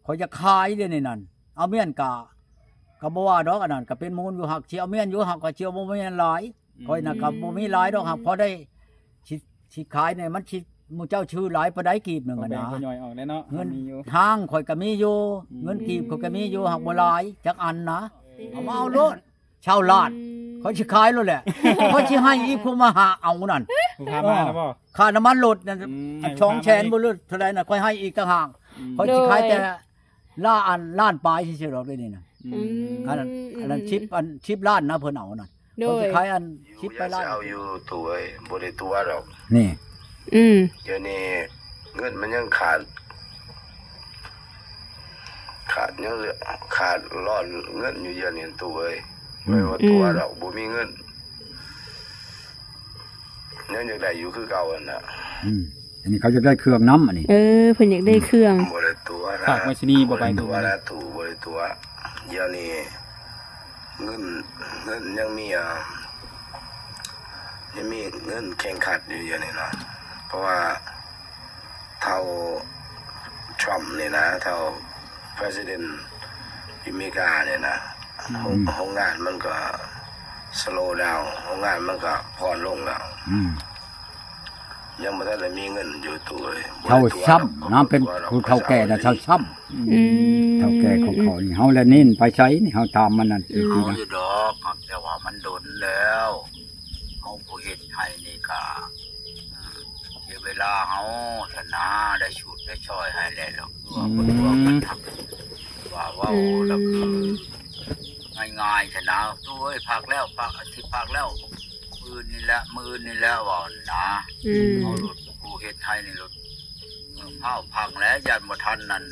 ຂ້ອຍຢາກຂາຍເດນີ້ນັ້ນ ເອົາມ້ຽນກະ ກະບໍ່ວ່າດອກ ອັນນັ້ນກະເປັນມູນຢູ່ ຫາກຊິເອົາມ້ຽນຢູ່ ຫາກວ່າຊິເອົາບໍ່ມ້ຽນຫຼາຍ ອືມ ຂ້ອຍນະກະບໍ່ມີຫຼາຍດອກ ຫາກພໍໄດ້ ຊິ ຊິຂາຍນີ້ ມັນຊິ ໝູ່ເຈົ້າຊື້ຫຼາຍປານໃດກີບໜຶ່ງຫັ້ນນະ ກໍແບ່ງຂ້ອຍຍ່ອຍອອກແດ່ເນາະ ເງິນ ເຮົາມີຢູ່ ທາງຂ້ອຍກໍມີຢູ່ ອືມ ເງິນກີບຂ້ອຍກໍມີຢູ່ ຫາກບໍ່ຫຼາຍຈັກອັນນະ ເອີ ເອົາມາເອົາໂລດ ຊາວລ້ານ ອືມ ຂ້ອຍຊິຂາຍໂລດແຫຼະ ຂ້ອຍຊິໃຫ້ອີກຜູ້ມາຫາເອົານັ້ນ ຜູ້ພາມານະບໍ່ ເອີ ຄ່ານ້ຳມັນລົດນັ້ນ ອືມ ສອງແສນບໍ່ ຫຼືເທົ່າໃດນະ ຂ້ອຍໃຫ້ອີກຕ່າງຫາກ ອືມ ຂ້ອຍຊິຂາຍແຕ່ ໂດຍ ລ້ານ ອັນ ລ້ານປາຍຊື່ໆດອກເດນີ້ນະ ອືມ ອືມ ອັນນັ້ນ ອືມ ອັນນັ້ນ ອືມ ສິບ ອັນ ສິບລ້ານນະ ເພິ່ນເອົານັ້ນ ໂດຍ ຂ້ອຍຊິຂາຍອັນ ສິບປາຍລ້ານ ເອົາຢູ່ຕູ້ເອີຍ ບໍ່ໄດ້ຕົວະດອກ ນີ້ ອືມ ດຽວນີ້ເງິນມັນຍັງຂາດ ຂາດຍັງເຫຼືອ ຂາດລ້ອນເງິນຢູ່ດຽວນີ້ຕູ້ເອີຍ ອືມ ບໍ່ໄດ້ວ່າຕົວະດອກ ອືມ ບໍ່ມີເງິນ ຍັງຢາກໄດ້ຢູ່ຄືເກົ່າຫັ້ນນະ ອືມ ອັນນີ້ເຂົາຢາກໄດ້ເຄື່ອງນຳ ອັນນີ້ ເອີ ເພິ່ນຢາກໄດ້ເຄື່ອງ ອືມ ບໍ່ໄດ້ຕົວະນະ ຝາກໄວ້ຊິນີ້ບໍ່ໄປ ບໍ່ໄດ້ຕົວະນະຕູ້ ບໍ່ໄດ້ຕົວະ ດຽວນີ້ເງິນ ເງິນຍັງມີ ອ່າ ຍັງມີເງິນແຂ່ງຂັນຢູ່ດຽວນີ້ເນາະ ເພາະວ່າ ເທົ່າທຣຳນີ້ນະ ເທົ່າ President ຢູ່ເມການີ້ນະ ອືມ ໂຮງ ໂຮງງານມັນກໍ slow down ໂຮງງານມັນກໍຜ່ອນລົງແລ້ວ ອືມ ຍັງບໍ່ທັນໄດ້ມີເງິນຢູ່ຕູ້ເອີຍ ເຖົ້າຊ້ຳນະ ເປັນຜູ້ເຖົ້າແກ່ນະ ເຖົ້າຊ້ຳ ອືມ ເຖົ້າແກ່ຂອງເຂົານີ້ ເຮົາລະເນັ້ນໄປໃສນີ້ ເຮົາຖາມມັນນັ້ນ ເອົາຢູ່ດອກ ແຕ່ວ່າມັນດົນແລ້ວ ເຮົາຜູ້ເຮັດໄຮ່ນີ້ກະ ເສຍເວລາເຮົາຊັ້ນນາ ໄດ້ຊຸດໄດ້ຊ່ອຍໃຫ້ແລ້ວ ຄືວ່າເພິ່ນວ່າເພິ່ນທັກ ວ່າເວົ້າ ອືມ ລະຄືງ່າຍໆຊັ້ນນາ ຕູ້ເອີຍ ພັກແລ້ວ ພັກ ອາທິດພັກແລ້ວ ມື້ອື່ນນີ້ແຫຼະ ມື້ອື່ນນີ້ແຫຼະ ເວົ້າຫັ້ນນາ ອືມ ເຮົາໂລດ ຜູ້ເຮັດໄຮ່ນີ້ໂລດ ເອີ ຟ້າວພັກແຫຼະ ຢ້ານບໍ່ທັນນັ້ນ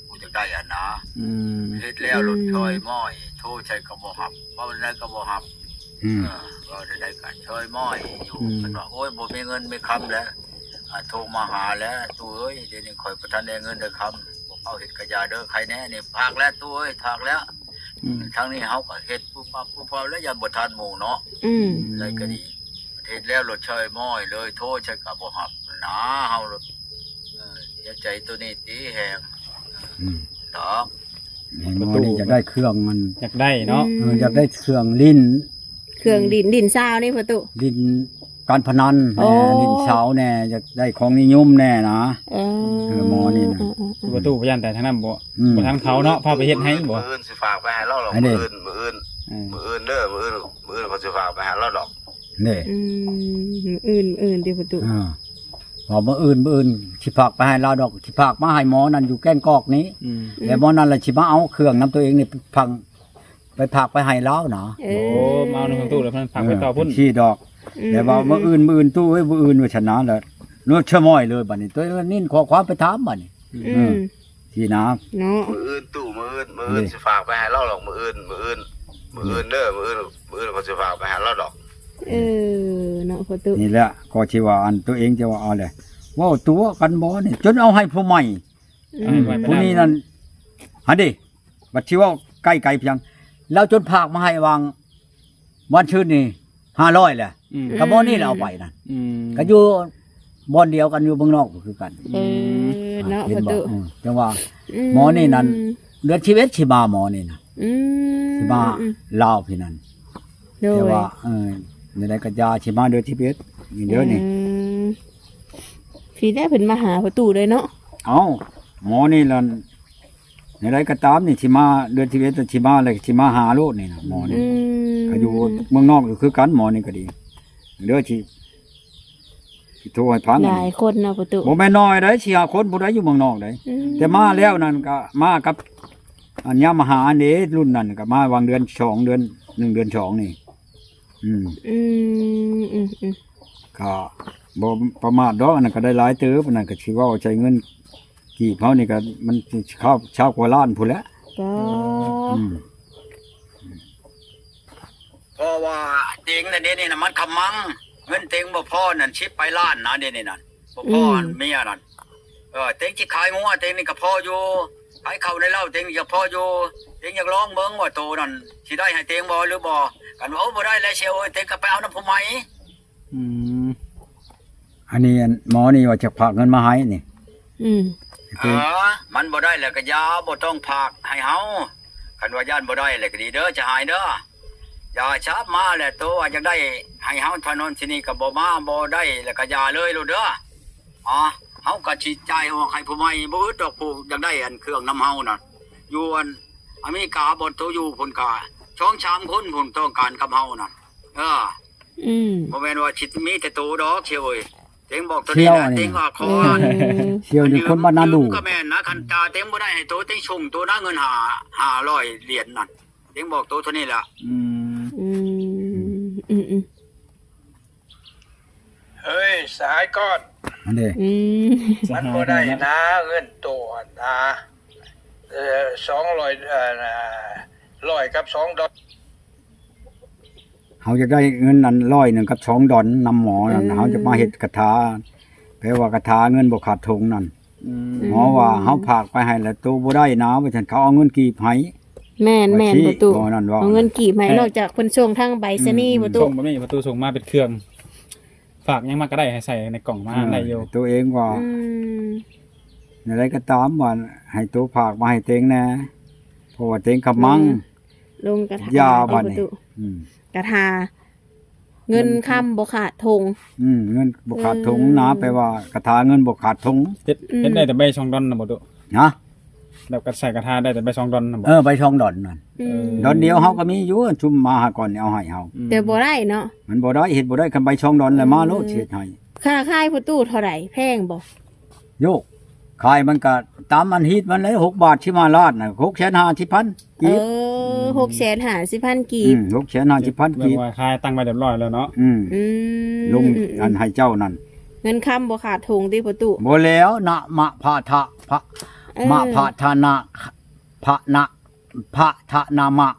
ຜູ້ຢາກໄດ້ຫັ້ນນາ ອືມ ເຮັດແລ້ວໂລດ ອືມ ຊ່ອຍໝ້ອຍ ໂທໃສ່ກໍບໍ່ຮັບ ເວົ້າແນວໃດກໍບໍ່ຮັບ ອືມ ເອີ ເວົ້າແນວໃດກໍຊ່ອຍໝ້ອຍຢູ່ ອືມ ເພິ່ນວ່າ ໂອ້ຍ ບໍ່ມີເງິນມີຄຳແລ້ວ ອ່າ ໂທມາຫາແລ້ວ ຕູ້ເອີຍ ດຽວນີ້ຂ້ອຍບໍ່ທັນໄດ້ເງິນໄດ້ຄຳ ພວກເຮົາເຮັດກະຢ່າເດີ ໃຄແນ່ນີ້ ພາກແລ້ວຕູ້ເອີຍ ພາກແລ້ວ ອືມ ທາງນີ້ເຮົາກໍເຮັດປຸບປັບປຸບປັບແລ້ວ ຢ້ານບໍ່ທັນໝູ່ເນາະ ອືມ ໃດກໍດີ ເຮັດແລ້ວໂລດເຊີຍມ້ອຍເລີຍ ໂທໃສ່ກໍບໍ່ຮັບນາ ເຮົາໂລດ ເອີ ເສຍໃຈໂຕນີ້ຕິແຮງ ອືມ ດອກ ແມ່ນບໍ່ນີ້ ຢາກໄດ້ເຄື່ອງມັນ ຢາກໄດ້ເນາະ ອືມ ເອີ ຢາກໄດ້ເຄື່ອງຫຼິ້ນ ເຄື່ອງຫຼິ້ນ ຫຼິ້ນຊາວນີ້ພໍ່ຕູ້ ຫຼິ້ນການພະນັນແນ່ ອໍ ຫຼິ້ນຊາວແນ່ ຢາກໄດ້ຂອງນິຍົມແນ່ນະ ເອີ ເອີ ໝໍນີ້ນະ ເອີ ເອີ ພໍ່ຕູ້ ຢ້ານແຕ່ທາງນັ້ນບໍ່ ອືມ ບໍ່ທັນເຂົາເນາະ ພາໄປເຮັດໃຫ້ບໍ່ ມື້ອື່ນຊິຝາກໄປໃຫ້ລາວດອກ ມື້ອື່ນ ມື້ອື່ນ ເອີ ມື້ອື່ນເດີ ມື້ອື່ນ ມື້ອື່ນຂ້ອຍຊິຝາກໄປໃຫ້ລາວດອກ ເດ້ ອືມ ມື້ອື່ນ ມື້ອື່ນຕິພໍ່ຕູ້ ອ່າ ວ່າມື້ອື່ນ ມື້ອື່ນຊິຝາກໄປໃຫ້ລາວດອກ ຊິຝາກມາໃຫ້ໝໍນັ້ນຢູ່ແກ້ງກອກນີ້ ອືມ ແລ້ວໝໍນັ້ນລະຊິມາເອົາເຄື່ອງນຳຕົວເອງນີ້ ໄປຝາກໄປໃຫ້ລາວນະ ເອີ ໂອ້ ມາເອົານຳຕູ້ແລ້ວເພິ່ນຝາກໄວ້ຕໍ່ພຸ້ນ ເອີ ຊີ້ດອກ ອືມ ແລ້ວວ່າ ອືມ ມື້ອື່ນ ມື້ອື່ນຕູ້ເອີຍ ມື້ອື່ນວ່າຊັ້ນນະ ແລ້ວໂລດຊະມ້ອຍເລີຍບັດນີ້ ໂຕນັ້ນຍິນຂໍ້ຄວາມໄປຖາມບັດນີ້ ອືມ ເອີ ຊີ້ນະ ເນາະ ມື້ອື່ນຕູ້ ມື້ອື່ນ ມື້ອື່ນຊິຝາກໄປໃຫ້ລາວດອກ ມື້ອື່ນ ມື້ອື່ນ ມື້ອື່ນເດີ ມື້ອື່ນ ມື້ອື່ນຂ້ອຍຊິຝາກໄປໃຫ້ລາວດອກ ເອີ ເນາະພໍ່ຕູ້ ນີ້ແຫຼະ ກໍຊິວ່າອັນຕົວເອງຈະວ່າເອົາແຫຼະ ເວົ້າຕົວະກັນບໍ່ນີ້ ຈົນເອົາໃຫ້ຜູ້ໃໝ່ ອືມ ອືມ ຜູ້ນີ້ນັ້ນ ຫັ້ນເດ ບັດຊິເວົ້າໄກໆພຽງ ລາວຈົນພາກມາໃຫ້ຫວ່າງ ວັນຊືນນີ້ຫ້າຮ້ອຍແຫຼະ ອືມ ກະໝໍນີ້ແຫຼະເອົາໄປນັ້ນ ອືມ ກະຢູ່ບ່ອນດຽວກັນຢູ່ເມືອງນອກກໍຄືກັນ ເອີ ເນາະ ເຫັນບໍ່ ພໍ່ຕູ້ ເອີ ຈັ່ງວ່າ ອືມ ໝໍນີ້ນັ້ນ ເດືອນສິບເອັດຊິມາ ໝໍນີ້ນະ ອືມ ຊິມາ ອືມ ລາວພີ້ນັ້ນ ໂດຍ ແຕ່ວ່າ ເອີ ແນວໃດກໍຢ່າ ຊິມາເດືອນສິບເອັດນີ້ເດີນີ້ ອືມ ພີ້ແຫຼະເພິ່ນມາຫາພໍ່ຕູ້ເລີຍເນາະ ເອົ້າ ໝໍນີ້ລະ ແນວໃດກໍຕາມນີ້ ຊິມາເດືອນສິບເອັດ ຊິມາແລ້ວ ຊິມາຫາໂລດນີ້ນະ ໝໍນີ້ ອືມ ກໍຢູ່ເມືອງນອກຢູ່ຄືກັນ ໝໍນີ້ກໍດີ ເດີ ຊິ ຊິໂທໃຫ້ຟັງ ຫຼາຍຄົນເນາະພໍ່ຕູ້ ບໍ່ແມ່ນນ້ອຍໃດ໋ ສີ່ຫ້າຄົນພຸ້ນໃດ໋ ຢູ່ເມືອງນອກໃດ໋ ອືມ ແຕ່ມາແລ້ວນັ້ນກໍມາກັບ ອັນຍາມມາຫາອັນເດ ລຸ້ນນັ້ນກໍມາຫວ່າງເດືອນສອງ ເດືອນໜຶ່ງ ເດືອນສອງນີ້ ອືມ ອືມ ອືມ ອືມ ກໍບໍ່ປະໝາດດອກ ອັນນັ້ນກໍໄດ້ຫຼາຍເຕີບ ອັນນັ້ນກໍຊິເວົ້າໃຊ້ເງິນ ກີບເຮົານີ້ກໍມັນຊາວ ຊາວກວ່າລ້ານພຸ້ນແຫຼະ ກໍ ອືມ ເພາະວ່າເຕັງນະ ດຽວນີ້ນະ ມັນຂະມັງ ເງິນເຕັງບໍ່ພໍນັ້ນ ສິບປາຍລ້ານນະ ດຽວນີ້ນະ ບໍ່ພໍ ອືມ ເມຍນັ້ນ ເອີ ເຕັງຊິຂາຍງົວ ເຕັງນີ້ກໍພໍຢູ່ ຂາຍເຂົ້າໃນເລົ້າ ເຕັງນີ້ກໍພໍຢູ່ ເຕັງຢາກລອງເບິ່ງວ່າໂຕນັ້ນຊິໄດ້ໃຫ້ເຕັງບໍ່ ຫຼືບໍ່ ຄັນວ່າ ໂອ້ ບໍ່ໄດ້ແລ້ວສ່ຽວເອີຍ ເຕັງກໍໄປເອົານຳຜູ້ໃໝ່ ອືມ ອັນນີ້ ອັນໝໍນີ້ວ່າຈະຝາກເງິນມາໃຫ້ນີ້ ອືມ ເອີ ມັນບໍ່ໄດ້ແລ້ວກໍຢ່າ ບໍ່ຕ້ອງຝາກໃຫ້ເຮົາ. ຄັນວ່າຢ້ານບໍ່ໄດ້ແລ້ວກໍດີເດີ ຈະຫາຍເດີ. ຢ່າຊາບມາແລ້ວ ໂຕວ່າຢາກໄດ້ໃຫ້ເຮົາເທົ່ານັ້ນເທົ່ານີ້ກໍບໍ່ມາ ບໍ່ໄດ້ແລ້ວກໍຢ່າເລີຍໂລດເດີ. ອາ ເຮົາກໍຊິຈ່າຍອອກໃຫ້ຜູ້ໃໝ່ ບໍ່ອຶດດອກ ຜູ້ຢາກໄດ້ອັນເຄື່ອງນຳເຮົານະ. ຢູ່ອັນອາເມລິກາບ່ອນໂຕຢູ່ພຸ້ນກະສອງສາມຄົນພຸ້ນຕ້ອງການກັບເຮົານະ. ເອີ ອືມ ບໍ່ແມ່ນວ່າຊິມີແຕ່ໂຕດອກ ສ່ຽວເອີຍ. ເຕັງບອກໂຕນີ້ນະ ສ່ຽວອັນນີ້ ເຕັງວ່າຂໍ ເອີ ອັນ ສ່ຽວນີ້ຄົນບ້ານນາດູ ກໍແມ່ນນະ. ຄັນຕາເຕັງບໍ່ໄດ້ໃຫ້ໂຕ ເຕັງສົ່ງໂຕນະ ເງິນຫ້າ ຫ້າຮ້ອຍຫຼຽນນັ້ນ ເຕັງບອກໂຕເທົ່ານີ້ລະ. ອືມ ອືມ ອືມ ອືມ ເຮີ້ຍ ສະຫາຍກອນ ອັນນີ້ ອືມ ມັນບໍ່ໄດ້ນະ ເງິນໂຕຫັ້ນນະ ເອີ ສອງຮ້ອຍ ເອີ ຮ້ອຍກັບສອງດອນ ເຮົາຢາກໄດ້ເງິນນັ້ນຮ້ອຍໜຶ່ງກັບສອງດອນນຳໝໍນັ້ນ ອືມ ເຮົາຈະມາເຮັດກະຖາ ແປວ່າກະຖາເງິນບໍ່ຂາດຖົງນັ້ນ. ອືມ ໝໍວ່າເຮົາຝາກໄປໃຫ້ແລ້ວໂຕບໍ່ໄດ້ນະ ວ່າຊັ້ນ ເຂົາເອົາເງິນກີບໃຫ້. ແມ່ນໆ ວ່າຊີ້ ປະຕູ ໝໍນັ້ນເວົ້າ ເອົາເງິນກີບໃຫ້ ແມ່ນ ນອກຈາກເພິ່ນສົ່ງທາງໃບສະນີ ອືມ ປະຕູ ສົ່ງແບບນີ້ ປະຕູ ສົ່ງມາເປັນເຄື່ອງຝາກຫຍັງມາກໍໄດ້ ໃຫ້ໃສ່ໃນກ່ອງມາ ເອີ ໄດ້ຢູ່ ໂຕເອງວ່າ ອືມ ແນວໃດກໍຕາມວ່າໃຫ້ໂຕຝາກມາໃຫ້ເຕັງແດ່ ເພາະວ່າເຕັງກຳມັງ ອືມ ລົງກະຖາ ຢ່າບັດນີ້ ອືມ ກະຖາ ເງິນຄຳບໍ່ຂາດຖົງ ອືມ ເງິນບໍ່ຂາດຖົງນະ ເອີ ແປວ່າກະຖາເງິນບໍ່ຂາດຖົງ. ເຮັດ ອືມ ເຮັດໄດ້ແຕ່ໃບສອງດອນນະບໍ່ຕຸ? ຮະ? ແບບກະໃສ່ກະຖາໄດ້ແຕ່ໃບສອງດອນນະບໍ່? ເອີ ໃບສອງດອນນັ້ນ ອືມ ເອີ ດອນດຽວເຮົາກໍມີຢູ່ ຊຸມມາຫາກ່ອນນີ້ເອົາໃຫ້ເຮົາ ອືມ ແຕ່ບໍ່ໄດ້ເນາະ ມັນບໍ່ໄດ້ ເຮັດບໍ່ໄດ້ ຄັນໃບສອງດອນແລ້ວມາໂລດ ອືມ ຊິເຮັດໃຫ້. ຄ່າຂາຍປະຕູເທົ່າໃດ ແພງບໍ່? ໂຍກ ຂາຍມັນກະຕາມອັນຮີດມັນແຫຼະ ຫົກບາດສິບຫ້າລ້ານນະ ຫົກແສນຫ້າສິບພັນກີບ. ເອີ ຫົກແສນຫ້າສິບພັນກີບ ອືມ ຫົກແສນຫ້າສິບພັນກີບ ແບບວ່າຂາຍຕັ້ງໄວ້ຮຽບຮ້ອຍແລ້ວເນາະ. ອືມ ອືມ ລົງ ອືມ ອັນໃຫ້ເຈົ້ານັ້ນ ເງິນຄຳບໍ່ຂາດຖົງຕິປະຕູ? ບໍ່ແລ້ວ ນະມະພະທະ ພະ ເອີ ມະພະທະນະ ພະນະ ພະທະນະມະ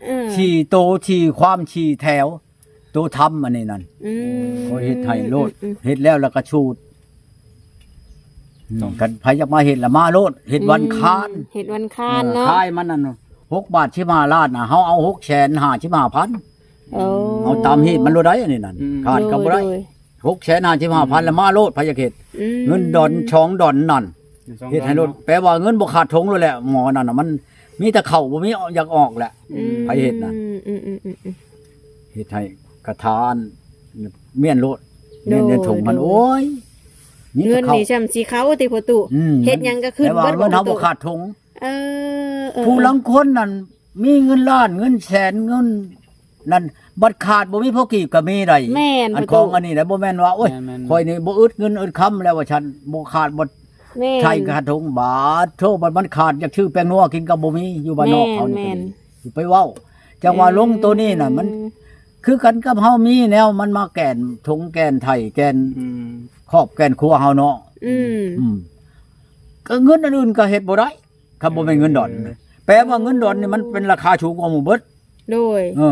ເອີ ສີ່ໂຕ ສີ່ຄວາມ ສີ່ແຖວ ໂຕທຳອັນນີ້ນັ້ນ ອືມ ໂອ້ຍ ເຮັດໃຫ້ໂລດ ອືມ ອືມ ເຮັດແລ້ວລະກະສູດ ອືມ ຄັນໃຜຢາກມາເຮັດລະມາໂລດ ເຮັດວັນຄານ ອືມ ເຮັດວັນຄານເນາະ ເອີ ຂາຍມັນນັ້ນ ຫົກບາດສິບຫ້າລ້ານນະ ເຮົາເອົາຫົກແສນຫ້າສິບຫ້າພັນ ໂອ້ ເອົາຕາມຮີດມັນໂລດໄດ໋ ອັນນີ້ນັ້ນ ອືມ ຂາດກໍບໍ່ໄດ້ ໂດຍ ໂດຍ ຫົກແສນຫ້າສິບຫ້າພັນ ອືມ ລະມາໂລດ ໃຜຢາກເຮັດ ອືມ ເງິນດອນສອງດອນນັ້ນ ເຮັດໃຫ້ໂລດ ແປວ່າເງິນບໍ່ຂາດຖົງໂລດແຫຼະ ໝໍນັ້ນນະ ມັນມີແຕ່ເຂົ້າ ບໍ່ມີຢາກອອກແຫຼະ ອືມ ໃຜເຮັດນະ ອືມ ອືມ ເຮັດໃຫ້ກະຖານ ມ້ຽນໂລດ ໂດຍ ມ້ຽນໃນຖົງຫັ້ນ ໂດຍ ໂອ້ຍ ມີແຕ່ເຂົ້າ ເງິນນີ້ຊ່ຳຊິເຂົ້າຕິປະຕູ? ອືມ ເຮັດຫຍັງກໍຂຶ້ນເບິດ ແຕ່ວ່າເງິນເຮົາບໍ່ຂາດຖົງ ເອີ ເອີ ຜູ້ລາງຄົນນັ້ນມີເງິນລ້ານ ເງິນແສນ ເງິນ ນັ້ນ ບັດຂາດບໍ່ມີພໍກີບກໍມີໄດ໋ ແມ່ນ ອັນຂອງອັນນີ້ນະ ບໍ່ແມ່ນວ່າ ໂອ້ຍ ແມ່ນໆ ຂ້ອຍນີ້ບໍ່ອຶດເງິນອຶດຄຳແລ້ວວ່າຊັ້ນ ບໍ່ຂາດບໍ່ ແມ່ນ ໃຊ້ຂາດຖົງ ບາດໂທ ບັດມັນຂາດຢາກຊື້ແປ້ງນົວກິນກໍບໍ່ມີ ຢູ່ບ້ານນອກເຮົານີ້ ແມ່ນໆ ຊິໄປເວົ້າ ຈັ່ງວ່າລົງໂຕນີ້ນະ ມັນຄືກັນກັບເຮົາມີແນວມັນມາແກ່ນຖົງແກ່ນໄຖແກ່ນ ອືມ ຄອບແກ່ນຄົວເຮົາເນາະ ອືມ ອືມ ກໍເງິນອັນອື່ນກໍເຮັດບໍ່ໄດ້ ຄັນບໍ່ແມ່ນເງິນດອນ ເອີ ແປວ່າເງິນດອນນີ້ມັນເປັນລາຄາສູງກວ່າໝູ່ເບິດ ໂດຍ ເອີ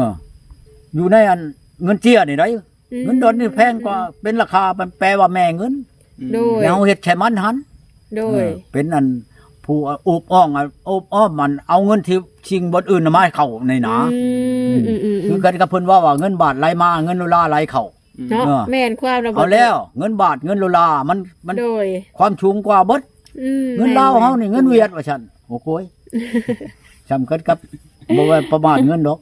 ຢູ່ໃນອັນເງິນເຈ້ຍນີ້ໄດ໋ ອືມ ເງິນດອນນີ້ແພງກວ່າ ເປັນລາຄາ ແປວ່າແມ່ເງິນ ໂດຍ ແລ້ວເຮົາເຮັດໃສ່ມັນຫັ້ນ ໂດຍ ເອີ ເປັນອັນຜູ້ໂອບອ້ອງ ໂອບອ້ອມ ອັນເອົາເງິນທີ່ສິ່ງບ່ອນອື່ນມາໃຫ້ເຂົານີ້ນະ ອືມ ອືມ ອືມ ອືມ ຄືກັນກັບເພິ່ນເວົ້າວ່າ ເງິນບາດໄຫຼມາ ເງິນໂດລາໄຫຼເຂົ້າ ເນາະ ເອີ ແມ່ນຄວາມລະ ເອົາແລ້ວ ເງິນບາດເງິນໂດລາ ມັນ ມັນ ໂດຍ ຄວາມສູງກວ່າເບິດ ອືມ ເງິນລາວເຮົານີ້ ແມ່ນ ເງິນຫວຽດວ່າຊັ້ນ ໂອ້ໂກຍ ຊ່ຳກັນກັບ ບໍ່ວ່າປະມາດເງິນດອກ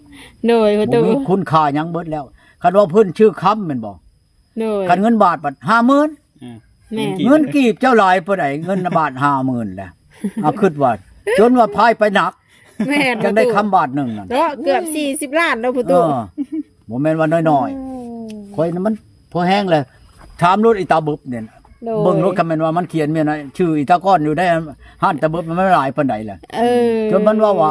ໂດຍ ບໍ່ມີຄຸນຄ່າຫຍັງ ເບິດແລ້ວ ຄັນວ່າເພິ່ນຊື້ຄຳແມ່ນບໍ່? ໂດຍ ຄັນເງິນບາດບັດຫ້າໝື່ນ ອືມ ແມ່ນ ເງິນກີບເຈົ້າຫຼາຍປານໃດ? ເງິນບາດຫ້າໝື່ນແຫຼະ ເອົາຄິດວ່າ ຈົນວ່າພາຍໄປໜັກ ແມ່ນ ຈັ່ງໄດ້ຄຳບາດໜຶ່ງນັ້ນ ເນາະ ເກືອບສີ່ສິບລ້ານເນາະ ປະຕູ ເອີ ບໍ່ແມ່ນວ່ານ້ອຍໆ ໂອ້ ຂ້ອຍນະມັນພໍແຮງແລ້ວ ຖາມໂລດອີຕາບຶບນີ້ ໂດຍ ເບິ່ງໂລດ ຄັນແມ່ນວ່າມັນຂຽນແມ່ນນະ ຊື່ອີຕາກ້ອນຢູ່ໃນຮ້ານຕາບຶບ ມັນຫຼາຍປານໃດລະ ເອີ ຈົນມັນເວົ້າວ່າ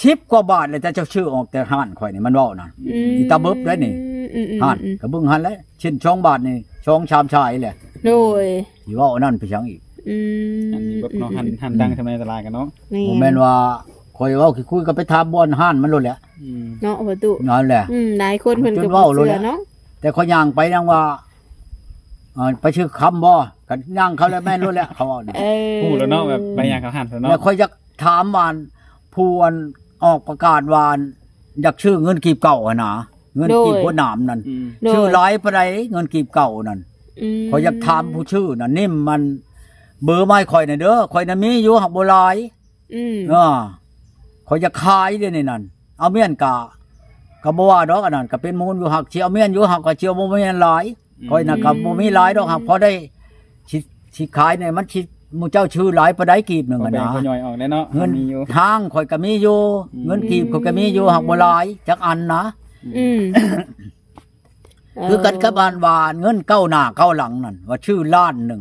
ສິບກວ່າບາດແລ້ວ ແຕ່ເຈົ້າຊື້ອອກແຕ່ຮ້ານຂ້ອຍນີ້ ມັນເວົ້ານະ ອືມ ອີຕາບຶບໄດ໋ນີ້ ອືມ ອືມ ຫັ້ນ ອືມ ກໍເບິ່ງຫັ້ນແຫຼະ ເຊັ່ນສອງບາດນີ້ ສອງສາມສາຍແຫຼະ ໂດຍ ຊິເວົ້າອັນນັ້ນໄປຫຍັງອີກ ອືມ ອັນນີ້ເບິດເນາະ ອືມ ຮ້ານ ຮ້ານ ອືມ ດັງທຳໄມຕະຫຼາດກັນເນາະ ບໍ່ແມ່ນວ່າຂ້ອຍເວົ້າຂີ້ຄຸຍ ກໍໄປຖາມບ່ອນຮ້ານມັນໂລດແຫຼະ ອືມ ເນາະ ປະຕູ ນັ້ນແຫຼະ ອືມ ຫຼາຍຄົນເພິ່ນກໍບໍ່ເຊື່ອເນາະ ແຕ່ຂ້ອຍຍ່າງໄປຍັງວ່າ ເອີ ໄປຊື້ຄຳບໍ່? ກໍຍ່າງເຂົ້າແລ້ວແມ່ນໂລດແຫຼະ ເຂົາເວົ້ານະ ເອີ ຮູ້ແລ້ວເນາະ ແບບໄປຍ່າງເຂົ້າຮ້ານແລ້ວເນາະ ແລ້ວຂ້ອຍຢາກ ຖາມວ່າ ອັນ ຜູ້ ອັນ ອອກປະກາດວ່າ ອັນ ຢາກຊື້ເງິນກີບເກົ່າຫັ້ນນະ ເງິນກີບ ໂດຍ ຫົວໜາມນັ້ນ ອືມ ໂດຍ ຊື້ຫຼາຍປານໃດເງິນກີບເກົ່ານັ້ນ? ອືມ ຂ້ອຍຢາກຖາມຜູ້ຊື້ນະ ນິມ ມັນ ເບີມາໃຫ້ຂ້ອຍແດ່ເດີ ຂ້ອຍນະມີຢູ່ ຫາກບໍ່ຫຼາຍ. ອືມ ເອີ ຂ້ອຍຢາກຂາຍດຽວນີ້ນັ້ນ ເອົາມ້ຽນກະ ກະບໍ່ວ່າດອກ ອັນນັ້ນກະເປັນມູນຢູ່ ຫາກຊິເອົາມ້ຽນຢູ່ ຫາກກໍຊິເອົາບໍ່ມ້ຽນຫຼາຍ. ອືມ ຂ້ອຍນະກະບໍ່ມີຫຼາຍດອກ ຫາກພໍໄດ້ ຊິ ຊິຂາຍນີ້ ມັນຊິ ໝູ່ເຈົ້າຊື້ຫຼາຍປານໃດກີບໜຶ່ງຫັ້ນນະ ກໍແບ່ງທະຍອຍອອກແດ່ເນາະ. ເງິນ ມັນມີຢູ່ ທາງຂ້ອຍກະມີຢູ່ ອືມ ເງິນກີບຂ້ອຍກະມີຢູ່ ຫາກບໍ່ຫຼາຍຈັກອັນນະ. ອືມ ຄືກັນກັບອັນວ່າເງິນເກົ້າໜ້າເກົ້າຫຼັງນັ້ນ ວ່າຊື້ລ້ານໜຶ່ງ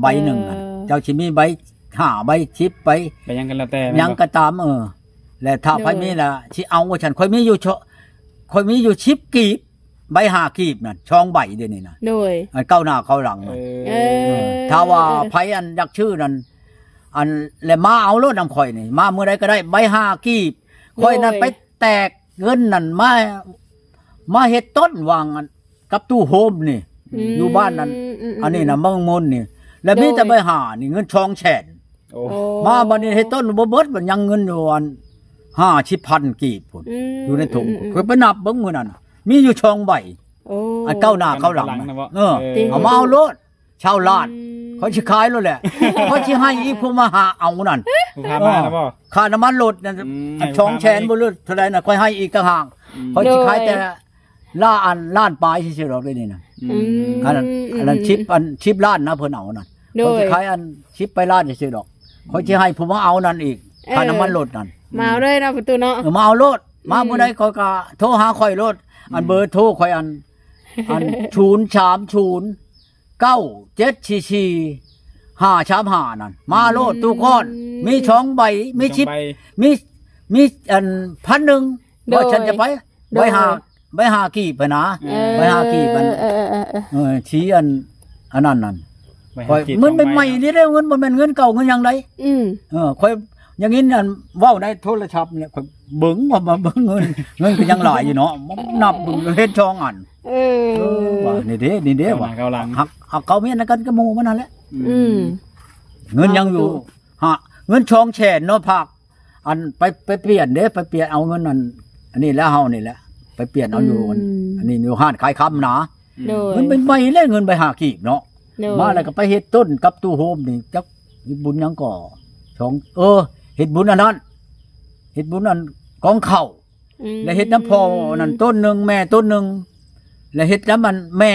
ໃບໜຶ່ງນັ້ນ ເອີ ເຈົ້າຊິມີໃບຫ້າໃບສິບໃບ ໄປຫຍັງກໍແລ້ວແຕ່ ຫຍັງກໍຕາມ ເອີ ແລະຖ້າໃຜມີລະຊິເອົາ ວ່າຊັ້ນ ຂ້ອຍມີຢູ່ ຂ້ອຍມີຢູ່ສິບກີບ ໃບຫ້າກີບນັ້ນ ສອງໃບດຽວນີ້ນະ. ໂດຍ ອັນເກົ້າໜ້າເກົ້າຫຼັງນັ້ນ ເອີ ເອີ ເອີ ຖ້າວ່າໃຜອັນຢາກຊື້ນັ້ນ ອັນ ແລະມາເອົາໂລດນຳຂ້ອຍນີ້ ມາມື້ໃດກໍໄດ້ ໃບຫ້າກີບ ໂດຍ ຂ້ອຍນັ້ນໄປແຕກເງິນນັ້ນມາ ມາເຮັດຕົ້ນຫວ່າງອັນ ກັບຕູ້ໂຮມນີ້ ອືມ ຢູ່ບ້ານນັ້ນ ອືມ ອັນນີ້ນະ ເມືອງມົນນີ້ ແລະມີແຕ່ໃບຫ້ານີ້ ເງິນສອງແສນ. ໂອ້ ໂອ້ ມາບັດນີ້ເຮັດຕົ້ນບໍ່ເບິດ ບັດຍັງເງິນຢູ່ອັນຫ້າສິບພັນກີບພຸ້ນ ອືມ ຢູ່ໃນຖົງ ອືມ ອືມ ຂ້ອຍໄປນັບເບິ່ງມື້ນັ້ນ ມີຢູ່ສອງໃບ. ໂອ້ ອັນເກົ້າໜ້າເກົ້າຫຼັງ ເກົ້າໜ້າເກົ້າຫຼັງນະບໍ່? ເອີ ເອີ ເອົາມາເອົາໂລດ ຊາວລ້ານ ອືມ ຂ້ອຍຊິຂາຍໂລດແຫຼະ ຂ້ອຍຊິໃຫ້ອີກຜູ້ມາຫາເອົານັ້ນ ຜູ້ພາມານະບໍ່? ເອີ ຄ່ານ້ຳມັນລົດນັ້ນ ອືມ ສອງແສນບໍ່ ຫຼືເທົ່າໃດນະ ຂ້ອຍໃຫ້ອີກຕ່າງຫາກ ອືມ ຂ້ອຍຊິຂາຍແຕ່ ໂດຍ ລ້ານ ອັນ ລ້ານປາຍຊື່ໆດອກເດນີ້ນະ. ອືມ ອືມ ອັນນັ້ນ ອືມ ອັນນັ້ນ ອືມ ສິບ ອັນ ສິບລ້ານນະ ເພິ່ນເອົານັ້ນ ໂດຍ ຂ້ອຍຊິຂາຍອັນສິບປາຍລ້ານຊື່ໆດອກ ຂ້ອຍຊິໃຫ້ຜູ້ມາເອົານັ້ນອີກ ເອີ ຄ່ານ້ຳມັນລົດນັ້ນ ມາເອົາເລີຍເນາະ ປະຕູເນາະ. ເອີ ມາເອົາໂລດ ອືມ ມາມື້ໃດຂ້ອຍກໍໂທຫາຂ້ອຍໂລດ ອືມ ອັນເບີໂທຂ້ອຍ ອັນ ອັນ ສູນສາມສູນ ເກົ້າເຈັດສີ່ສີ່ຫ້າສາມຫ້ານັ້ນ ມາໂລດ ອືມ ຕູ້ກ້ອນ ມີສອງໃບ ມີສິບ ມີສອງໃບ ມີ ມີອັນ ພັນໜຶ່ງ ໂດຍ ວ່າຊັ້ນຈະໄປ ໂດຍ ໃບຫ້າ ໃບຫ້າກີບຫັ້ນນະ ເອີ ໃບຫ້າກີບຫັ້ນ ເອີ ເອີ ເອີ ເອີ ທີ່ອັນ ອັນນັ້ນນັ້ນ ໃບຫ້າກີບ ມັນເປັນໃໝ່ນີ້ເດ້ ເງິນບໍ່ແມ່ນເງິນເກົ່າເງິນຫຍັງໃດ. ອືມ ເອີ ຂ້ອຍ ຢ່າງນີ້ອັນ ເວົ້າໃນໂທລະສັບນີ້ ຂ້ອຍເບິ່ງວ່າ ມາເບິ່ງເງິນ ເງິນກໍຍັງຫຼາຍຢູ່ເນາະ ນັບເບິ່ງເຫັນສອງອັນ. ເອີ ເອີ ວ່ານີ້ເດ້ ນີ້ເດ້ ເກົ້າໜ້າ ວ່າ ເກົ້າຫຼັງ ຫາກເອົາເຂົ້າມຽນນຳກັນກັບໝູ່ມັນນັ້ນແຫຼະ. ອືມ ອືມ ເງິນຍັງຢູ່ ຫາ ເງິນສອງແສນເນາະ ພາກ ອັນ ໄປ ໄປປ່ຽນເດ້ ໄປປ່ຽນເອົາເງິນອັນ ອັນນີ້ແຫຼະ ເຮົານີ້ແຫຼະ ໄປປ່ຽນເອົາຢູ່ ອືມ ອັນ ອັນນີ້ຢູ່ຮ້ານຂາຍຄຳນະ. ໂດຍ ເງິນໃໝ່ໆເລີຍ ເງິນໃບຫ້າກີບເນາະ. ໂດຍ ມາແລ້ວກໍໄປເຮັດຕົ້ນກັບຕູ້ໂຮມນີ້ ຈັກເຮັດບຸນຫຍັງກໍ ສອງ ເອີ ເຮັດບຸນອັນນັ້ນ ເຮັດບຸນອັນກອງເຂົ້າ ອືມ ແລ້ວເຮັດນຳພໍ່ນັ້ນຕົ້ນໜຶ່ງ ແມ່ຕົ້ນໜຶ່ງ ແລ້ວເຮັດນຳອັນແມ່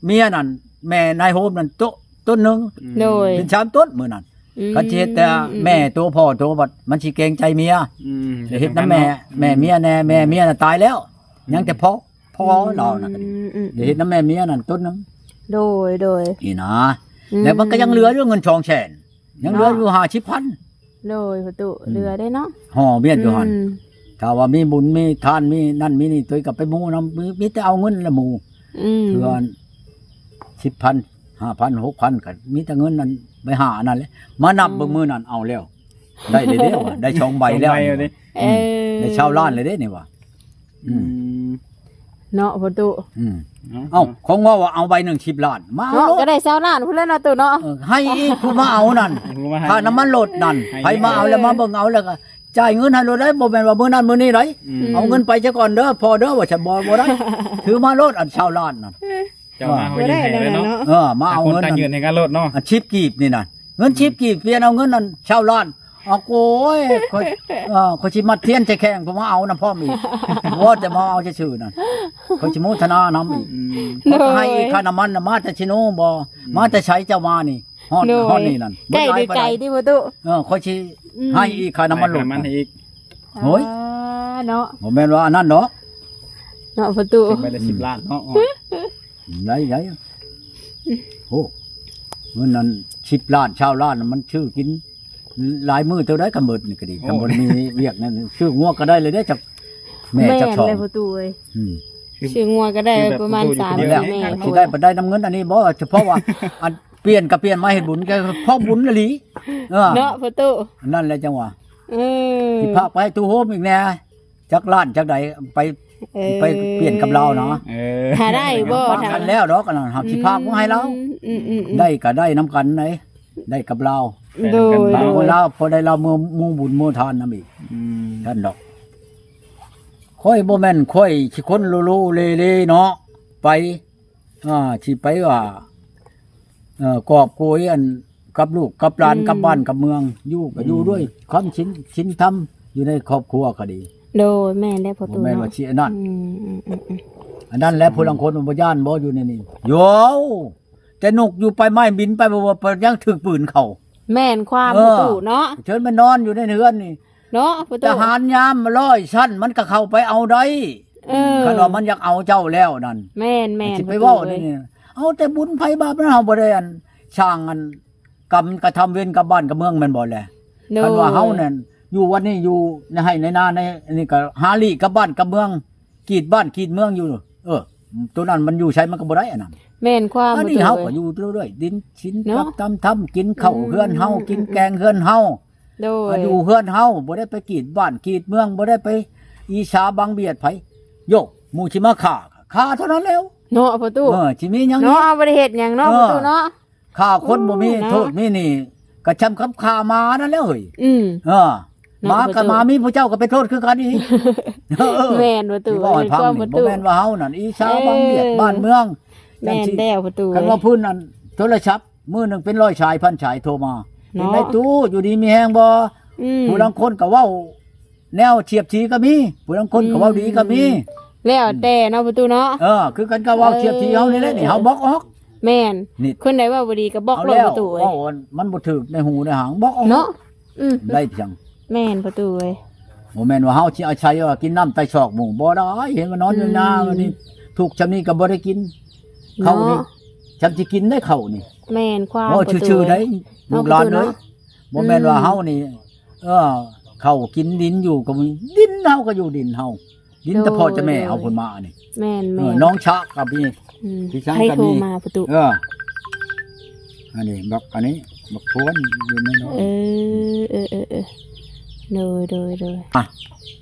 ເມຍນັ້ນ ແມ່ນາຍໂຮມນັ້ນໂຕ ຕົ້ນໜຶ່ງ. ໂດຍ ເປັນສາມຕົ້ນມື້ນັ້ນ. ອືມ ຄັນຊິເຮັດແຕ່ແມ່ໂຕພໍ່ໂຕ ບັດມັນຊິເກງໃຈເມຍ. ອືມ ແລ້ວເຮັດນຳແມ່ ເຮັດນຳກັນເນາະ ແມ່ເມຍແດ່ ແມ່ເມຍນະຕາຍແລ້ວ ອືມ ຍັງແຕ່ພໍ່ ພໍ່ລາວນະ ອືມ ອືມ ແລ້ວເຮັດນຳແມ່ເມຍນັ້ນຕົ້ນໜຶ່ງ. ໂດຍ ໂດຍ ນີ້ນະ ອືມ ແລ້ວມັນກໍຍັງເຫຼືອຢູ່ເງິນສອງແສນ ຍັງເຫຼືອຢູ່ຫ້າສິບພັນ. ໂດຍ ປະຕູ ອືມ ເຫຼືອໄດ້ເນາະ ຫໍ່ວຽນຢູ່ຫັ້ນ. ອືມ ຖ້າວ່າມີບຸນມີທານ ມີນັ້ນມີນີ້ ໂຕຍກັບໄປໝູ່ນຳ ມີ ມີແຕ່ເອົາເງິນແລະໝູ່. ອືມ ເທື່ອສິບພັນ ຫ້າພັນ ຫົກພັນ ກໍມີແຕ່ເງິນນັ້ນ ໃບຫ້າອັນນັ້ນແຫຼະ ມານັບເບິ່ງ ອືມ ມື້ນັ້ນ ເອົາແລ້ວ ໄດ້ເດ້ວ່າ ໄດ້ສອງໃບແລ້ວ. ສອງໃບເດ້ ເອີ ອືມ ໄດ້ຊາວລ້ານເລີຍເດ້ນີ້ວ່າ. ອືມ ອືມ ເນາະ ພໍ່ຕູ້. ອືມ ເອົ້າ ເອົ້າ ຂອງເວົ້າວ່າເອົາໃບໜຶ່ງສິບລ້ານ ມາເອົາໂລດ ກໍໄດ້ຊາວລ້ານພຸ້ນແຫຼະເນາະ ຕູ້ເນາະ. ເອີ ໃຫ້ອີກຜູ້ມາເອົານັ້ນ ຜູ້ມາໃຫ້ ຄ່ານ້ຳມັນລົດນັ້ນ ໃຫ້ ໃຜມາເອົາແລ້ວ ເອີ ມາເບິ່ງເອົາແລ້ວກໍຈ່າຍເງິນໃຫ້ໂລດໄດ໋ ບໍ່ແມ່ນວ່າມື້ນັ້ນມື້ນີ້ໄດ໋. ອືມ ເອົາເງິນໄປຊະກ່ອນເດີ ພໍ່ເດີ ວ່າຊັ້ນ ບໍ່ ບໍ່ໄດ້ ຖືມາໂລດ ອັນຊາວລ້ານນັ້ນ. ເຈົ້າມາ ເຮົາຍື່ນໃຫ້ເລີຍເນາະ. ເອີ ມາເອົາເງິນ ຕ່າງຄົນຕ່າງຍື່ນໃຫ້ກັນໂລດເນາະ. ອັນສິບກີບນີ້ນະ ເງິນສິບ ອືມ ກີບ ປ່ຽນເອົາເງິນອັນຊາວລ້ານ. ອາໂກຍ ຂ້ອຍ ເອີ ຂ້ອຍຊິມັດທຽນໃສ່ແຂ້ງ ເພິ່ນມາເອົານຳພ້ອມອີກ ວ່າແຕ່ມາເອົາຊື່ໆນັ້ນ ຂ້ອຍຊິໂມທະນານຳອີກ. ອືມ ເພິ່ນໃຫ້ອີກຄ່ານ້ຳມັນນະ ມາແຕ່ຊິໂນບໍ່ ອືມ ມາແຕ່ໃສເຈົ້າມານີ້ ຮອດ ໂດຍ ຮອດນີ້ນັ້ນ ໃກ້ຫຼືໄກຕິພໍ່ຕູ້? ເອີ ຂ້ອຍຊິ ອືມ ໃຫ້ອີກຄ່ານ້ຳມັນລົດ ໃຫ້ຄ່ານ້ຳມັນໃຫ້ອີກ. ໂອ້ຍ ອ່າ ເນາະ ບໍ່ແມ່ນວ່າອັນນັ້ນດອກ ເນາະພໍ່ຕູ້ ເກັບໄວ້ໄດ້ສິບລ້ານເນາະ. ໄດ້ ໄດ້ ໂອ້ ເງິນນັ້ນສິບລ້ານ ຊາວລ້ານ ມັນຊື້ກິນຫຼາຍມື້ເທົ່າໃດ ຄັນເບິດນີ້ກໍດີ. ໂອ້ ຄັນບໍ່ມີວຽກນັ້ນ ຊື້ງົວກໍໄດ້ເລີຍເດ້ ຈັກແມ່ ແມ່ນ ຈັກສອງ ແລ້ວພໍ່ຕູ້ເອີຍ. ອືມ ຊື້ງົວກໍໄດ້ປະມານ ຄືແບບ ສາມສີ່ແມ່ ຊິໄດ້ປານໃດນຳເງິນອັນນີ້ບໍ່? ສະເພາະວ່າ ອັນປ່ຽນກໍປ່ຽນມາເຮັດບຸນ ກໍເພາະບຸນອີ່ຫຼີ. ເອີ ເນາະພໍ່ຕູ້ ອັນນັ້ນແຫຼະ ຈັ່ງວ່າ ເອີ ຊິພາກໄປຕູ້ໂຮມອີກແດ່ ຈັກລ້ານຈັກໃດ ໄປ ເອີ ໄປປ່ຽນກັບລາວນະ. ເອີ ຖ້າໄດ້ບໍ່ ພາກກັນແລ້ວດອກ ອັນນັ້ນ ເຮົາຊິພາກມາໃຫ້ລາວ. ອືມ ອືມ ອືມ ໄດ້ກໍໄດ້ນຳກັນໃດ ໄດ້ກັບລາວ. ໂດຍ ໄປນຳກັນ ໂດຍ ລາວ ພໍໄດ້ລາວເມືອ ໝູ່ບຸນໝູ່ທານນຳອີກ. ອືມ ຊັ້ນດອກ ຂ້ອຍບໍ່ແມ່ນຂ້ອຍຊິຄົນໂລໂລເລເລເນາະ ໄປ ອ່າ ຊິໄປວ່າ ເອີ ກອບໂກຍອັນ ກັບລູກກັບຫຼານ ອືມ ກັບບ້ານກັບເມືອງ ຢູ່ກໍຢູ່ ອືມ ດ້ວຍຄວາມສິນ ສິນທຳ ຢູ່ໃນຄອບຄົວກໍດີ. ໂດຍ ແມ່ນແລ້ວພໍ່ຕູ້ ບໍ່ແມ່ນວ່າ ເນາະ ຊິອັນນັ້ນ ອືມໆໆໆ ອັນນັ້ນແຫຼະ ອືມ ຜູ້ລາງຄົນບໍ່ຢ້ານບໍ່ ຢູ່ໃນນີ້ ໂຢ ແຕ່ນົກຢູ່ ໄປໄມ້ບິນໄປ ບໍ່ວ່າຍັງຖືກປືນເຂົາ ແມ່ນຄວາມ ເອີ ພໍ່ຕູ້ເນາະ ເຊີນມານອນຢູ່ໃນເຮືອນນີ້ ເນາະພໍ່ຕູ້ ທະຫານຍາມຮ້ອຍຊັ້ນ ມັນກໍເຂົ້າໄປເອົາໄດ້ ເອີ ຄັນວ່າມັນຢາກເອົາເຈົ້າແລ້ວນັ້ນ ແມ່ນໆ ຊິໄປເວົ້າ ພໍ່ຕູ້ເອີຍ ນີ້ ເອົາແຕ່ບຸນໃຜບາບ ເຮົາບໍ່ໄດ້ອັນສ້າງອັນກຳກະທຳເວນກັບບ້ານກັບເມືອງ ແມ່ນບໍ່ແລະ ໂດຍ ຄັນວ່າເຮົານັ້ນຢູ່ວັດນີ້ ຢູ່ໃນໄຮ່ໃນນາ ໃນນີ້ກໍຫາລີ້ກັບບ້ານກັບເມືອງ ກີດບ້ານກີດເມືອງຢູ່ ເອີ ໂຕນັ້ນມັນຢູ່ໃສມັນກໍບໍ່ໄດ້ອັນນັ້ນ ແມ່ນຄວາມ ອັນນີ້ ພໍ່ຕູ້ ເຮົາກໍຢູ່ເລື້ອຍໆ ດິນສິນ ເນາະ ກັບຕຳທຳ ກິນເຂົ້າ ອືມ ເຮືອນເຮົາ ອືມ ກິນແກງເຮືອນເຮົາ ໂດຍ ຢູ່ເຮືອນເຮົາ ບໍ່ໄດ້ໄປກີດບ້ານກີດເມືອງ ບໍ່ໄດ້ໄປອີສາບັງບຽດໃຜ ໂຢ ໝູ່ຊິມາຂ້າ ຂ້າເທົ່ານັ້ນແລ້ວ ເນາະພໍ່ຕູ້ ເອີ ຊິມີຫຍັງ ເນາະ ບໍ່ໄດ້ເຮັດຫຍັງເນາະ ເອີ ພໍ່ຕູ້ເນາະ ຂ້າຄົນບໍ່ມີ ເນາະ ໂທດມີນີ້ ກໍຊ່ຳກັບຂ້າໝານັ້ນແຫຼະເຮີ້ຍ ອືມ ເອີ ເນາະ ໝາກັບໝາ ມີຜູ້ເຈົ້າກໍໄປໂທດຄືກັນອີກ ເອີ ແມ່ນພໍ່ຕູ້ ເວົ້າໃຫ້ຟັງນີ້ ແມ່ນຄວາມພໍ່ຕູ້ ບໍ່ແມ່ນວ່າເຮົານັ້ນ ອີສາບັງບຽດ ເອີ ບ້ານເມືອງ ແມ່ນແລ້ວພໍ່ຕູ້ ຄັນວ່າພື້ນນັ້ນ ໂທລະສັບ ມື້ໜຶ່ງເປັນຮ້ອຍສາຍພັນສາຍໂທມາ ເນາະ ເປັນໃດຕູ້ ຢູ່ດີມີແຮງບໍ່? ອືມ ຜູ້ລາງຄົນກໍເວົ້າແນວສຽດສີກໍມີ ຜູ້ລາງຄົນກໍເວົ້າດີກໍມີ ອືມ ແລ້ວແຕ່ເນາະພໍ່ຕູ້ເນາະ ເອີ ຄືກັນກໍເວົ້າ ເອີ ສຽດສີເຮົານີ້ແຫຼະນີ້ ເຮົາບລັອກອອກ ແມ່ນ ນີ້ ຄົນໃດເວົ້າບໍ່ດີກໍບລັອກໂລດພໍ່ຕູ້ເອີຍ ເວົ້າມັນບໍ່ຖືກໃນຫູໃນຫາງ ບລັອກອອກ ເນາະ ອືມ ໄດ້ພຽງ ແມ່ນພໍ່ຕູ້ເອີຍ ບໍ່ແມ່ນວ່າເຮົາຊິອາໄສວ່າກິນນ້ຳໃຕ້ຊອກໝູ່ ບໍ່ໄດ້ ເຫັນວ່ານອນຢູ່ນາ ອືມ ນີ້ ທຸກຊ່ຳນີ້ກໍບໍ່ໄດ້ກິນ ເນາະ ເຂົ້ານີ້ ຊ່ຳຊິກິນໄດ້ເຂົ້ານີ້ ແມ່ນຄວາມ ເວົ້າຊື່ໆ ພໍ່ຕູ້ເອີຍ ໄດ໋ ເນາະ ລູກຫຼານເອີຍ ພໍ່ຕູ້ເນາະ ບໍ່ແມ່ນວ່າ ອືມ ເຮົານີ້ ເອີ ເຂົ້າກິນດິນຢູ່ກໍມີ ດິນເຮົາກໍຢູ່ດິນເຮົາ ດິນ ໂດຍ ແຕ່ພໍ່ແຕ່ແມ່ເຮົາພຸ້ນມານີ້ ແມ່ນໆ ເອີ ນ້ອງຊະກໍມີ ອືມ ພີ່ຊ້າງກໍມີ ໃຜໂທມາປະຕູ ເອີ ອັນນີ້ບັກ ອັນນີ້ບັກພວນຢູ່ໃນນັ້ນ ເອີ ເອີໆໆ ໂດຍໆໆ ອ່ະ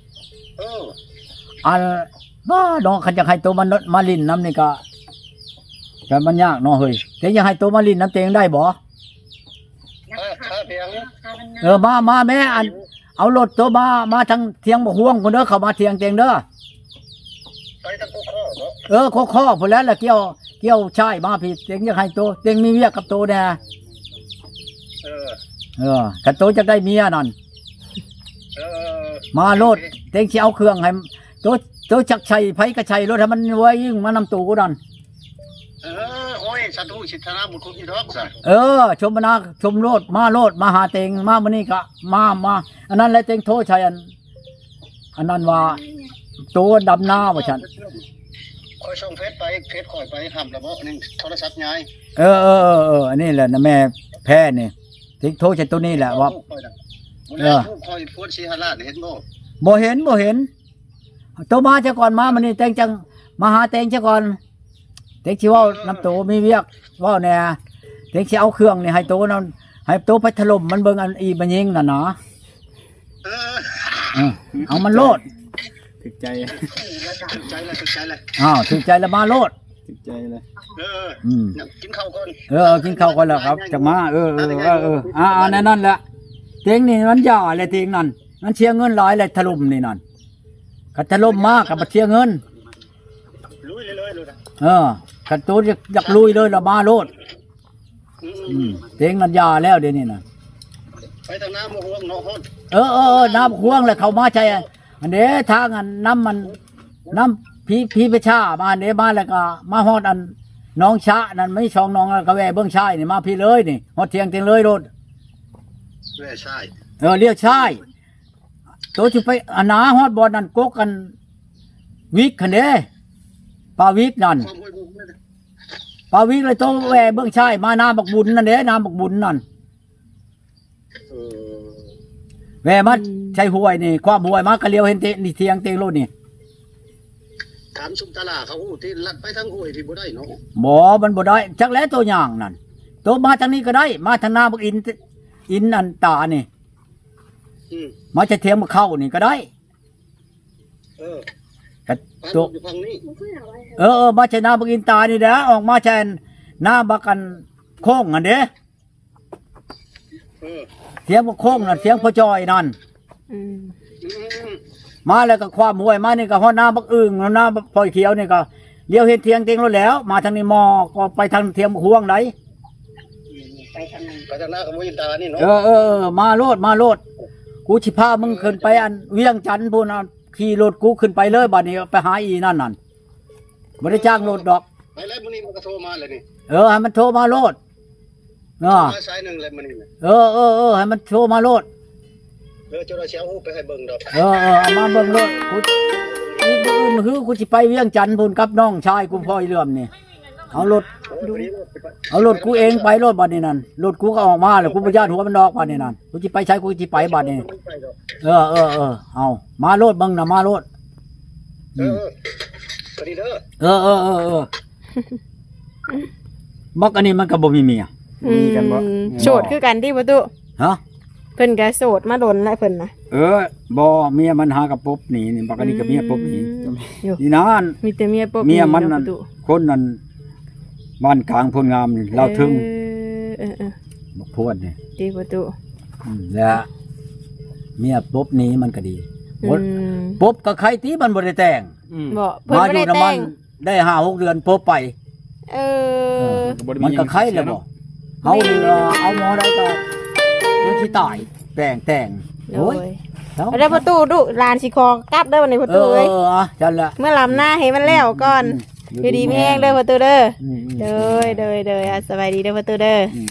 ເອີ ອັນ ບ້າເນາະ ຄັນຢາກໃຫ້ໂຕມາ ມາຫຼິ້ນນຳນີ້ກໍ ແຕ່ມັນຍາກເນາະເຮີ້ຍ ແຕ່ຢາກໃຫ້ໂຕມາຫຼິ້ນນຳເຕັງໄດ້ບໍ່? ເອີ ເອີ ມາ ມາແມ້ ອັນ ເອົາລົດໂຕມາ ມາທາງທຽງບັກຮວງພຸ້ນເດີ ເຂົ້າມາທຽງເຕັງເດີ ໄປທາງໂຄຄໍເນາະ ເອີ ໂຄຄໍພຸ້ນແຫຼະ ລະກ່ຽວ ກ່ຽວຊ້າຍມາພີ້ ເຕັງຢາກໃຫ້ໂຕ ເຕັງມີວຽກກັບໂຕແດ່ ເອີ ເອີ ຄັນໂຕຢາກໄດ້ເມຍນັ້ນ ເອີ ມາໂລດ ເຕັງຊິເອົາເຄື່ອງໃຫ້ໂຕ ໂຕຈັກໃສ່ໃຜກໍໃສ່ໂລດ ໃຫ້ມັນໄວຍິ່ງມານຳໂຕນັ້ນ ເອີ ໂອ້ຍ ສາທຸ ຊິທະນາບຸນຄຸນຢູ່ດອກຊະ ເອີ ຊົມມະນາຊົມໂລດ ມາໂລດ ມາຫາເຕັງ ມາມື້ນີ້ກະ ມາ ມາ ອັນນັ້ນແຫຼະ ເຕັງໂທໃສ່ອັນ ອັນນັ້ນວ່າ ໂຕດຳນາວ່າຊັ້ນ ຂ້ອຍສົ່ງເຟສໄປ ເຟສຂ້ອຍໄປ ຮັບລະບໍ່ ອັນນີ້ໂທລະສັບຍາຍ ເອີໆໆ ອັນນີ້ແຫຼະນະ ແມ່ແພ້ນີ້ ເຕັງໂທໃສ່ໂຕນີ້ແຫຼະວ່າ ເອີ ລູກຂ້ອຍພວນສີ່ຫ້າລ້ານ ເຫັນບໍ່? ບໍ່ເຫັນ ບໍ່ເຫັນ ໂຕມາຊະກ່ອນ ມາມື້ນີ້ເຕັງຈັ່ງມາຫາເຕັງຊະກ່ອນ ເຕັງຊິເວົ້ານຳໂຕ ມີວຽກເວົ້າແດ່ ເຕັງຊິເອົາເຄື່ອງນີ້ໃຫ້ໂຕນຳ ໃຫ້ໂຕໄປຖະຫຼົ່ມມັນເບິ່ງ ອັນອີ່ແມ່ຍິງນັ້ນນະ ເອີ ເອີ ເອົາມັນໂລດ ຖືກໃຈ ຖືກໃຈແລ້ວ ຖືກໃຈແລ້ວ ອ້າວ ຖືກໃຈແລ້ວມາໂລດ ຖືກໃຈແລ້ວ ເອີ ອືມ ກິນເຂົ້າກ່ອນ ເອີ ກິນເຂົ້າກ່ອນແລ້ວຄັບ ຈັ່ງມາ ເອີ ເອີ ເອີ ເອີ ອ່າ ແນວນັ້ນແຫຼະ ເຕັງນີ້ມັນຢ່າແຫຼະ ເຕັງນັ້ນ ມັນເສຍເງິນຫຼາຍແຫຼະ ຖະຫຼົ່ມນີ້ນັ້ນ ຄັນຖະຫຼົ່ມມາກໍບໍ່ເສຍເງິນ ລຸຍເລີຍ ເອີ ຄັນໂຕຢາກ ຢາກລຸຍເລີຍລະມາໂລດ ອືມ ອືມ ເຕັງນັ້ນຢ່າແລ້ວດຽວນີ້ນະ ໄປທາງນາໝາກຮວງເນາະ ຮອດ ເອີໆໆ ນາໝາກຮວງແລ້ວເຂົ້າມາໃສ່ ອັນເດ້ ທາງອັນນຳມັນ ນຳພີ ພີປະຊາມາເດ້ ມາແລ້ວກໍມາຮອດອັນໜອງຊະນັ້ນ ມີສອງໜອງ ແລ້ວກໍແວ່ເບື້ອງຊ້າຍນີ້ ມາພີ້ເລີຍນີ້ ຮອດທຽງເຕັງເລີຍໂລດ ແວ່ຊ້າຍ ເອີ ລ້ຽວຊ້າຍ ໂຕຊິໄປອັນນາຮອດບ່ອນນັ້ນ ກົກອັນວິກຫັ້ນເດ້ ປາວິກນັ້ນ ປາວິກ ແລ້ວໂຕແວ່ເບື້ອງຊ້າຍມານາບັກບຸນນັ້ນເດ້ ນາບັກບຸນນັ້ນ ເອີ ແວ່ມາ ອືມ ໃສ່ຫ້ວຍນີ້ ຄວາມຫ້ວຍມາກໍລ້ຽວເຫັນເຕະ ນີ້ທຽງເຕະໂລດນີ້ ຖາມຊຸມຕະຫຼາເຂົາຮູ້ຕິ ລັດໄປທາງຫ້ວຍພີ້ບໍ່ໄດ້ເນາະ ບໍ່ ມັນບໍ່ໄດ້ ຈັກແຫຼະໂຕຍ່າງນັ້ນ ໂຕມາທາງນີ້ກໍໄດ້ ມາທາງນາບັກອິນ ອິນອັນຕານີ້ ອືມ ມາຈາກທຽງບັກເຂົ້ານີ້ກໍໄດ້ ເອີ ກະໂຕ ຢູ່ຝັ່ງນີ້ ເອີໆ ມາຈາກນາບັກອິນຕານີ້ແຫຼະ ອອກມາຈາກນາບັກອັນໂຄ້ງຫັ້ນເດ້ ເອີ ທຽງບັກໂຄ້ງນັ້ນ ທຽງພໍ່ຈ່ອຍນັ້ນ ອືມ ອືມ ມາແລ້ວກໍຄວາມຫ້ວຍ ມານີ້ກໍຮອດນາບັກອຶ່ງ ນາບັກພອຍຂຽວນີ້ກໍ ລ້ຽວເຫັນທຽງເຕັງໂລດແລ້ວ ມາທາງນີ້ໝໍກໍໄປທາງທຽງບັກຮວງໃດ ໄປທາງໜ້າກໍບໍ່ເຫັນຕານີ້ເນາະ. ເອີໆ ມາໂລດ ມາໂລດ ກູຊິພາມຶງຂຶ້ນໄປອັນວຽງຈັນພຸ້ນ ຂີ່ລົດກູຂຶ້ນໄປເລີຍ ບາດນີ້ໄປຫາອີ່ນັ້ນນັ້ນ ບໍ່ໄດ້ຈ້າງລົດດອກ. ໄປແລ້ວ ມື້ນີ້ມັນກໍໂທມາແລ້ວນີ້. ເອີ ໃຫ້ມັນໂທມາໂລດ. ເນາະ ມາສາຍໜຶ່ງແລ້ວມື້ນີ້ນະ. ເອີໆໆ ໃຫ້ມັນໂທມາໂລດ. ເອີ ເຈົ້າໜ້າຊິເອົາຮູບໄປໃຫ້ເບິ່ງດອກ. ເອີໆ ເອົາມາເບິ່ງໂລດ ກູ ອີກມື້ອື່ນຄືກູຊິໄປວຽງຈັນພຸ້ນກັບນ້ອງຊາຍກູ ພໍ່ອີເຫຼືອມນີ້. ເອົາລົດ ເອົາລົດກູເອງໄປໂລດບາດນີ້ນັ້ນ. ລົດກູກໍອອກມາແລ້ວ ກູບໍ່ຢ້ານຫົວມັນດອກບາດນີ້ນັ້ນ. ກູຊິໄປໃສກູຊິໄປບາດນີ້. ເອີໆໆ ເອົາມາໂລດ ເບິ່ງນະ ມາໂລດ. ເອີ ອືມ ເອີ ພໍດີເດີ. ເອີໆໆໆ ບັກອັນນີ້ມັນກໍບໍ່ມີເມຍ. ອືມ ມີກັນບໍ່? ໂສດຄືກັນຕິປະຕູ? ຮະ? ເພິ່ນກໍໂສດມາດົນແລ້ວເພິ່ນນະ. ເອີ ບໍ່ ເມຍມັນຫາກະປົບໜີນີ້ ບັກອັນນີ້ກໍເມຍປົບໜີ. ອືມ ນີ້ນານ ມີແຕ່ເມຍປົບໜີ ເມຍມັນນັ້ນ ປະຕູ ຄົນນັ້ນ ບ້ານກາງໂພນງາມນີ້ ລາວເທິງ. ເອີໆໆ ບັກພວດນີ້ ຕິປະຕູ. ອືມ ແລ້ວເມຍປົບໜີມັນກໍດີ. ອືມ ປົບກໍໄຄຕິ ມັນບໍ່ໄດ້ແຕ່ງ. ອືມ ບໍ່ ເພິ່ນບໍ່ໄດ້ແຕ່ງ ມາຢູ່ນຳມັນ ໄດ້ຫ້າຫົກເດືອນປົບໄປ. ເອີ ເອີ ມັນກໍໄຄແລ້ວບໍ່? ເຮົານີ້ເອົາໝໍໃດກໍ ມັນຊິຕາຍ ແຕ່ງແຕ່ງ. ໂອ້ຍ ເອົາເດີພໍ່ຕູ້ ລູກຫຼານຊິຂໍກັບເດີບັດນີ້ພໍ່ຕູ້ເອີຍ. ເອີ ຊັ້ນລະ ເມື່ອລຳນາໃຫ້ມັນແລ້ວກ່ອນ. ອືມ ຢູ່ດີມີແຮງເດີພໍ່ຕູ້ເດີ. ອືມ ໂດຍ ໂດຍ ໂດຍ ອ່າ ສະບາຍດີເດີພໍ່ຕູ້ເດີ. ອືມ